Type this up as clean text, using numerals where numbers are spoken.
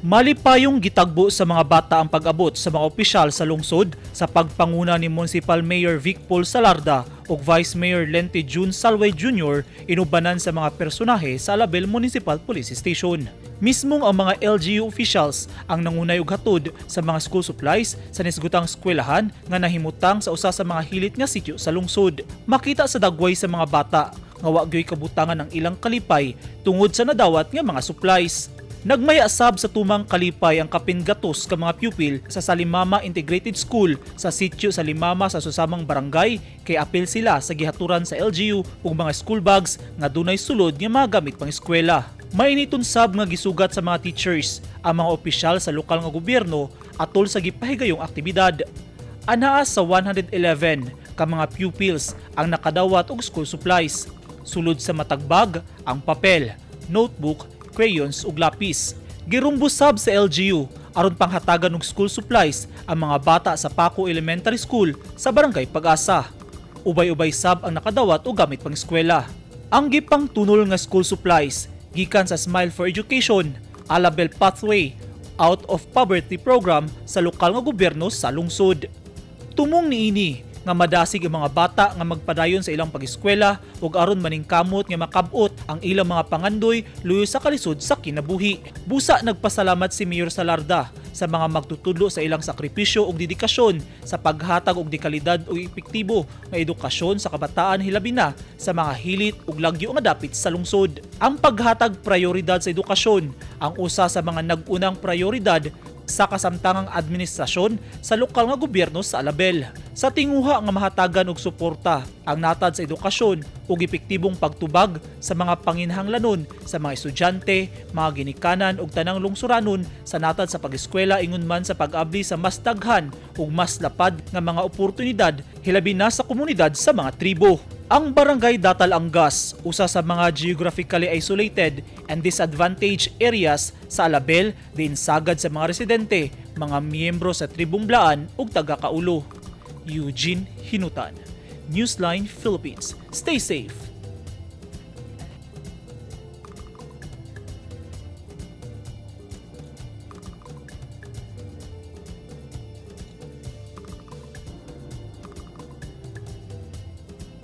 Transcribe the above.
Malipayong gitagbo sa mga bata ang pag-abot sa mga opisyal sa lungsod sa pagpanguna ni Municipal Mayor Vic Paul Salarda ug Vice Mayor Lente June Salway Jr. inubanan sa mga personahe sa Alabel Municipal Police Station. Mismong ang mga LGU officials ang nangunay og hatod sa mga school supplies sa nisgutang eskwelahan nga nahimutang sa usa sa mga hilit nga sitio sa lungsod. Makita sa dagway sa mga bata nga wa gyoy kabutangan ang ilang kalipay tungod sa nadawat nga mga supplies. Nagmaya sab sa tumang kalipay ang kapin 8 ka mga pupil sa Salimama Integrated School sa sitio Salimama sa susamang barangay kay apil sila sa gihaturan sa LGU ug mga school bags nga dunay sulod nga mga gamit pang eskwela. Mainiton sab nga gisugat sa mga teachers ang mga opisyal sa lokal nga gobyerno atol sa gipahigayong aktibidad. Anaa sa 111 ka mga pupils ang nakadawat og school supplies. Sulod sa matag bag ang papel, notebook, crayons ug lapis. Girumbo sab sa LGU aron panghatagan og school supplies ang mga bata sa Paco Elementary School sa Barangay Pag-asa. Ubay-ubay sab ang nakadawat og gamit pang eskwela. Ang gipangtunol nga school supplies gikan sa Smile for Education, Alabel Pathway, Out of Poverty Program sa lokal nga gobyerno sa lungsod. Tumong niini nga madasig ang mga bata nga magpadayon sa ilang pag-eskwela ug aron maningkamot nga makab-ot ang ilang mga pangandoy luyo sa kalisod sa kinabuhi. Busa nagpasalamat si Mayor Salarda sa mga magtutudlo sa ilang sakripisyo ug dedikasyon sa paghatag og dekalidad ug epektibo nga edukasyon sa kabataan, hilabi na sa mga hilit ug lagyo nga dapit sa lungsod. Ang paghatag prioridad sa edukasyon ang usa sa mga nag-unang prioridad sa kasamtangang administrasyon sa lokal nga gobyerno sa Alabel. Sa tinguha nga mahatagan og suporta ang natad sa edukasyon ug epektibong pagtubag sa mga panginhanglanon sa mga estudyante, mga ginikanan ug tanang lungsuranon sa natad sa pag-eskwela, ingon man sa pag-abli sa mas daghan ug mas lapad nga mga oportunidad, hilabi na sa komunidad sa mga tribo. Ang Barangay Datal Angas, usa sa mga geographically isolated and disadvantaged areas sa Alabel, diin sagad sa mga residente, mga miyembro sa tribong Blaan ug taga-Kaulo. Eugene Hinutan, Newsline Philippines. Stay safe.